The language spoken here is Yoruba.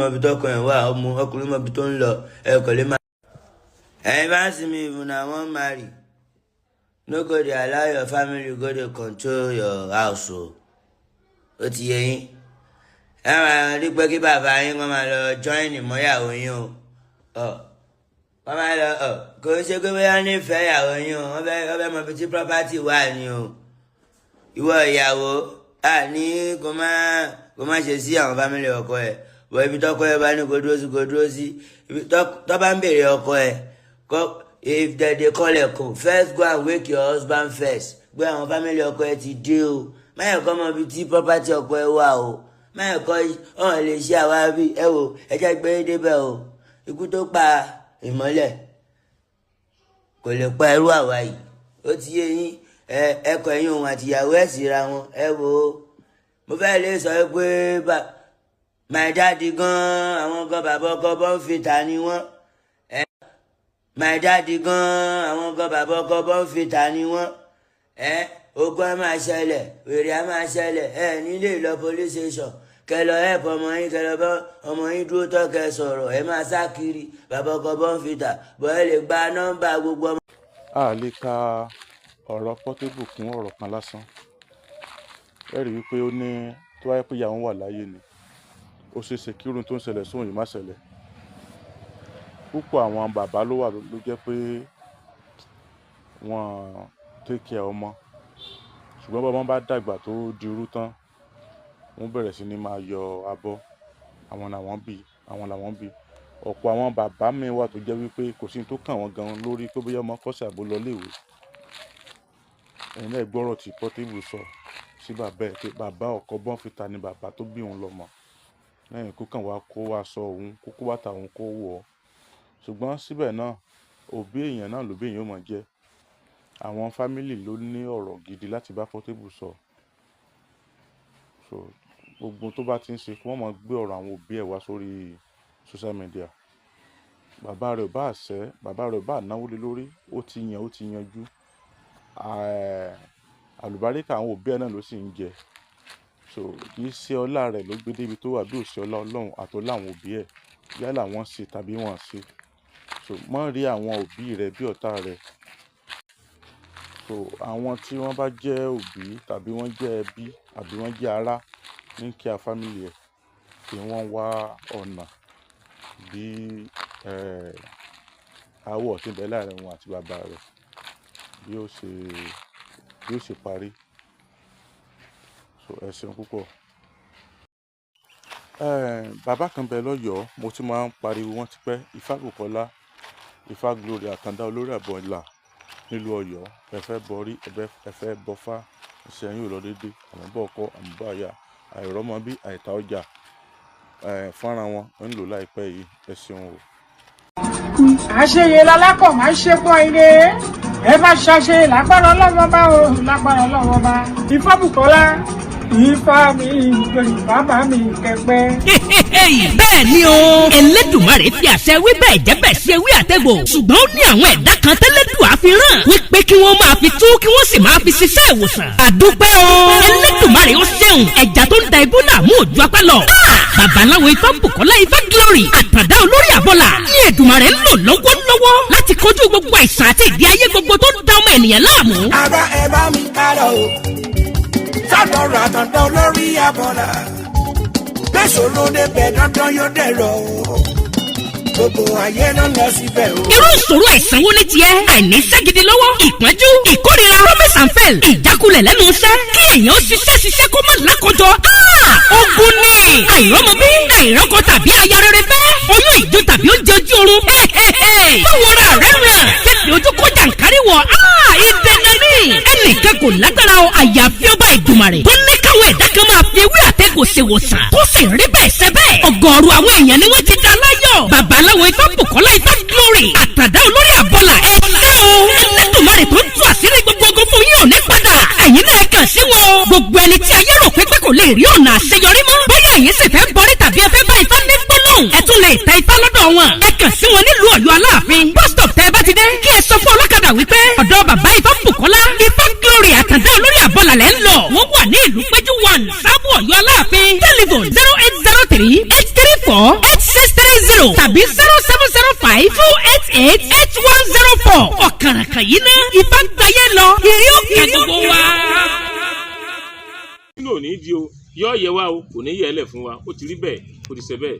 Mọ ibi tọkọ ẹ̀ wà, ọmọ ọkùnrin mọ ibi tó ń lọ, ẹ kò lè má. Ẹ̀yin bá ń sinmi, if una wan marry, no go dey allow your family go dey control your house o. Ó ti yé yín? Ẹ máa rí pé kí bàbá yín kọ́ máa lọ join mọ́yàwó yín o. Ọ wọ́n máa lọ, ọ kò ń ṣe pé bóyá nífẹ̀ẹ́ ìyàwó yín o, wọ́n fẹ́ mọ ibi tí property wà ní o. Ìwọ ìyàwó, à ní kó má ṣe sí àwọn family ọkọ ẹ bọ. Ibi tọkọ ẹ bá ní kó dúró sí, kó dúró sí. Ibi tó bá ń béèrè ọkọ ẹ kó, if dem dey call ẹkùn, first go and wake your husband first. Gbé àwọn family ọkọ ẹ ti dé o. Má yẹ kó mọ ibi tí property ọkọ ẹ wà o. Má yẹ kó ọ̀hún lè ṣe àwa bí ẹ wò ẹ jẹ́ gbé débẹ̀ o. Ikú tó pa ìmọ́lẹ̀ kò lè pa irú àwa yìí. Ó ti yé yín? Ẹ ẹ kọ ẹ̀yin òun àtìyàwó ẹ̀ síra wọn. Ẹ wò ó, mo fẹ́ lè sọ pé my daddy gan, àwọn gan, bàbá ọkọ bọ́ǹfìtà ni wọ́n. Ẹ my daddy gan, àwọn gan, bàbá ọkọ bọ́ǹfìtà ni wọ́n. Ẹ ogun á máa ṣẹlẹ̀, wèrè á máa ṣẹlẹ̀. Ẹ nílé lọ police station, kẹ lọ help ọmọ yín, kẹ lọ bá ọmọ yín dúró tọ́, kẹ sọ̀rọ̀. Ẹ máa sá kiri bàbá ọkọ bọ́ǹfìtà bọ́. Ẹ lè gba nọ́mbà gbogbo ọmọ. A lè ka ọ̀rọ̀ Portable kún ọ̀rọ̀ kan lásán. Ẹ rí i wípé ó ní tó bá jẹ́ pé ìyá òun wà láyé ni, ó ṣeé ṣe kí irú tó ń ṣẹlẹ̀ sóun yìí má ṣẹlẹ̀. Púpọ̀ àwọn bàbá ló wà ló jẹ́ pé wọ́n take care ọmọ, ṣùgbọ́n bọ́mọ bá dàgbà tó dirú tán, wọ́n bẹ̀rẹ̀ sí ní máa yọ abọ́. Àwọn làwọn bí, àwọn làwọn bí. Ọ̀pọ̀ àwọn bàbá míì wà tó jẹ́ wípé kò sí ohun tó kàn wọ́n gan lórí pé bóyá ọmọ kọ́ṣẹ́ àbó lọ ilé-ìwé. Ẹ̀yin náà gbọ́rọ̀ tí Portable sọ sí bàbá ẹ̀ pé bàbá ọkọ Bọ́ǹfìtà ni bàbá tó bí òun lọ́mọ. Lẹ́yìn kó kàn wá kó aṣọ òun, kó kó bàtà òun, kó wọ̀ ọ́. Ṣùgbọ́n síbẹ̀ náà, òbí èèyàn náà lòbí èèyàn ó máa jẹ́. Àwọn family ló ní ọ̀rọ̀ gidi láti bá Portable sọ. So gbogbo tó bá ti ń ṣe, kí wọ́n máa gbé ọ̀rọ̀ àwọn òbí ẹ̀ wá sórí social media. Bàbá rẹ̀ ò bá ṣẹ́, bàbá rẹ̀ ò bá náwó lé lórí, ó ti yàn, ó ti yanjú. Àlùbáríkà àwọn òbí ẹ̀ náà ló sì ń jẹ. So kì í ṣe ọlá rẹ̀ ló gbé dé ibi tó wà bí ò ṣe ọlá Ọlọ́run àti ọlá àwọn òbí ẹ̀. Yálà wọ́n ṣe tàbí wọ́n ṣe. So má rí àwọn òbí rẹ bí ọ̀tá rẹ. So àwọn tí wọ́n bá jẹ́ òbí tàbí wọ́n jẹ́ ẹbí àbí wọ́n jẹ́ ará ní care family ẹ̀, kí wọ́n wá ọ̀nà bí aáwọ̀ tí ń bẹ láàrin òun àti bàbá rẹ̀ bí ó ṣe parí. So ẹ ṣeun púpọ̀. Bàbá kan bẹ lọ́yọ̀ọ́, mo ti máa ń pariwo wọ́n tipẹ́, Ifábùkọ́lá, Ifá Glory, Àtàndá olórí àbọ̀là nílùú Ọ̀yọ́. Ẹ fẹ́ bọrí, ẹ fẹ́ bọfá, iṣẹ́ yín ò lọ dédé, àmúbọ̀ ọkọ, àmúbọ̀ aya, àìrọ́mọbí, àìta ọjà, fọ́nrán wọn ń lò láìpẹ́ yìí. Ẹ ṣeun o. Àṣeyẹ lalákọ̀ máa ń ṣe pọ̀ ire. Ẹ bá ṣàṣe lágbára Ọlọ́wọ́ bá o, lágbára Ọlọ́wọ́ bá. Ifábùkọ́lá, Ifá mi gbẹ̀yìn, bàbá mi kẹpẹ́. Bẹ́ẹ̀ ni o, Elédùmarè fi àṣẹ wí bẹ́ẹ̀ jẹ́ bẹ́ẹ̀ ṣe wí àtẹ̀gbò, ṣùgbọ́n ó ní àwọn ẹ̀dá kan tẹ́lẹ̀dùn àfihàn wípé kí wọ́n máa fi tú, kí wọ́n sì máa fi ṣiṣẹ́ ìwòsàn. Àdúpẹ́ o, Elédùmarè ó ṣeun. Ẹja tó ń da ibú náà mú òjú apá lọ. Babaláwo Ifá Bùkọ́lá, Ifá Glory, Àtàndá olórí àbọ̀là ní Èdùmarè ń lò lọ́wọ́lọ́wọ́ láti kojú gbogbo àìsàn àti ìdí ayé gbogbo tó ń da ọmọ ènìyàn láàmú. Ara ẹ bá mi ká lọ o sọ́dọ̀ Àtàndá olórí abọ́là. Gbèsòrò débẹ̀, dandan yóò dẹ̀rọ̀ o. Gbogbo ayé ló ń lọ síbẹ̀ o. Irú ìṣòro àìsàn wo ní tiẹ̀? Àìníṣẹ́ gidi lọ́wọ́, ìpọ́njú, ìkórira, promise and fail, ìjákulẹ̀ lẹ́nu iṣẹ́, kí èèyàn ṣiṣẹ́ ṣiṣẹ́ kó má lákòjọ. Ogun ni àìrọ́mọbí, àìrọ́kọ tàbí aya rere fẹ́, oyún ìjó tàbí oúnjẹ ojú oorun. Báwo ra rẹ̀ ràn fífi ojú kó jàǹkárí wọ̀? Ìdènà ní ẹnìkan kò lágbára o, àyàfi ọba Ìdùmarè tó ní káwọn ẹ̀dá kan máa fi ewé àtẹ̀gùn ṣèwòsàn, tó sì rí bẹ́ẹ̀ ṣe bẹ́ẹ̀. Ọ̀gọ̀ọ̀rọ̀ àwọn èèyàn ni wọ́n ti dá láyọ̀. Babaláwo Ifá Bùkọ́lá, Ifá Glory, Àtàdá olórí àbọ̀là, ẹ ṣé o. Ẹlẹ́dùnmarè tó ń tú àṣírí gbogbo ogun fún yín ò ní padà. Ẹ̀yin náà kàn sí wọn. Gbogbo ẹni tí ayé rò pé kò lè rí ọ̀nà àṣeyọrí mọ́, bóyá ẹ̀yin sì fẹ́ bọrí tàbí ẹ fẹ́ bá Ifá ní gbólóhùn, ẹ tún lè tẹ Ifá lọ́dọ̀ wọn. Ẹ kàn sí wọn nílùú Ọ̀yọ́ Aláàfin bus stop. Tẹ́ ẹ bá ti dé, kí ẹ sọ fún ọlọ́kadà wípé ọ̀dọ̀ bàbá Ifá Bùkọ́lá, Ifá Glory, Àtàndá olórí àbọ̀là lẹ́ ń lọ. Wọ́n wà ní ìlú Péjú 1, Sábò, Ọ̀yọ́ Aláàfin. Telephone 08038 334 8630 tàbí 07052888104. Ọ̀kàràkàn yìí ná Ifá gbayé lọ, ìrí òkè gbogbo wa. Nínú òní di o, yọ yẹ wa o, kò ní yẹ ẹ lẹ fún wa. Ó ti rí bẹ́ẹ̀, ó ti ṣe bẹ́ẹ̀.